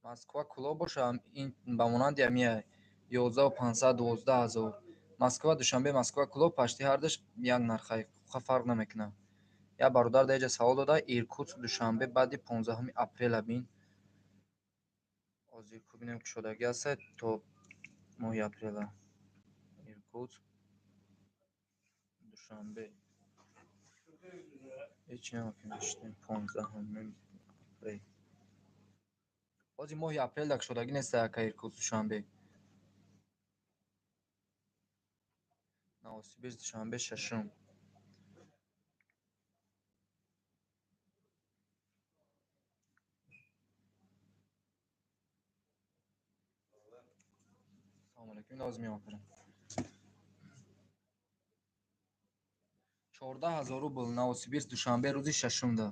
Москва Кӯлоб боша, ин ба монанди ҳамия 11 500, 12 000. Москва Душанбе, Москва Кӯлоб почти ҳардаш як нархай, фарқ намекунад. Як бародар дар инҷа савол дода: Иркутск Душанбе баъди 15 апрела бин. Ҳозир бинем, кушодагӣ ҳаста то моҳи апрела. Иркутск Душанбе. Ҳеҷ намекунем, 15 апрел. Ҳозир моҳи апрелда кушодагӣ неста, ака, Иркутск Душанбе. Новосибирск Душанбе шашум. Салому алейкум, ҳозир меом, акаҷон. 14 000 рубл Новосибирск Душанбе рӯзи шашумда.